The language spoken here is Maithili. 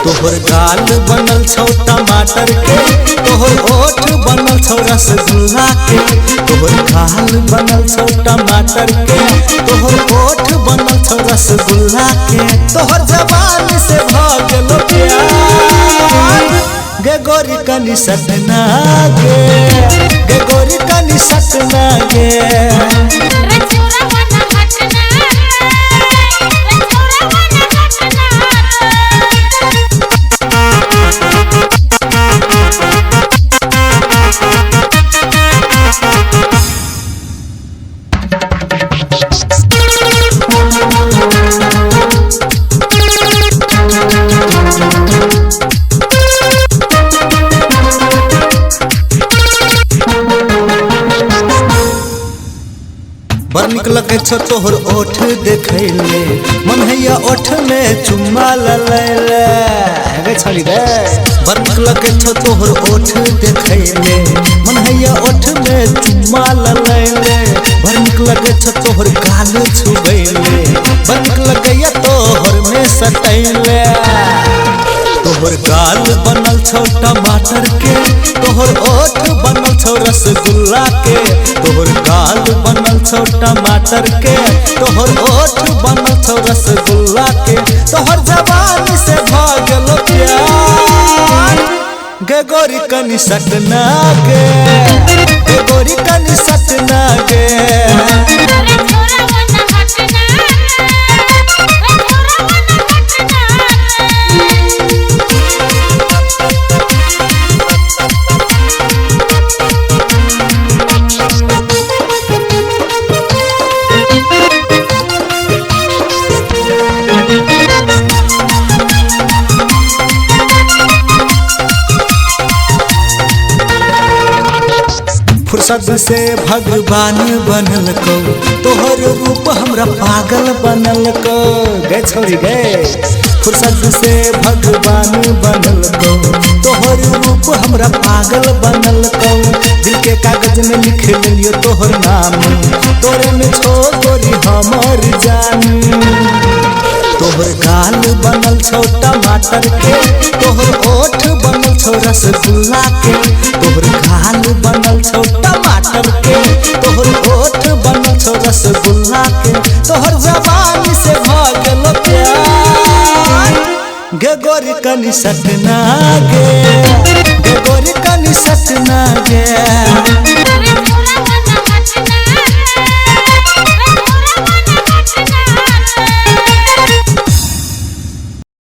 तोहर गाल बनल छौ टमाटर के, तोहर ओठ बनल छौ रसगुल्ला के। तोहर गाल बनल छौ टमाटर के, तोहर ओठ बनल छौ रसगुल्ला के। तोहर जवान से भ गेलो प्यार गे गोरी कनी सतना गे, गे गोरी कनी सतना गे। बड़ निक लगै छौ तोहर ओठ देखैले, मन हैया ओठ में चुम्मा ललैले। गे छड़ी रे, बड़ निक लगै छौ तोहर ओठ देखैले, मन हैया ओठ में चुम्मा ललैले। बड़ निक लगै छौ तोहर गाल छुबैले, बड़ निक लगैया तोहर में सटैले। तोहर गाल बनल छौ टमाटर के, तोहर ओठ बनल छौ रसगुल्ला के। तोहर गाल बनल छौ टमाटर के, तोहर ओठ बनल छौ रसगुल्ला के। तोहर जवान से भ गेलो प्यार गे गोरी कनी सटना गे, गे गोरी कनी सटना गे। फुर्सत से भगवान बनल को, तोहर रूप हमरा पागल बनल को। गे छोड़ी गे, फुर्सत से भगवान बनल को, तोहर रूप हमरा पागल बनल को। दिल के कागज में लिख लेलियो तोहर नाम, तोरे में छो गोरी हमर जान। तोहर गाल बनल छौ टमाटर के, तोहर ओठ बनल छौ रसगुल्ला के। तोहर गाल बनल छौ टमाटर के, तोहर ओठ बनल छौ रसगुल्ला के। तोहर जवान से भ गेलो प्यार गे गोरी कनी सटना गे, गे गोरी कनी सटना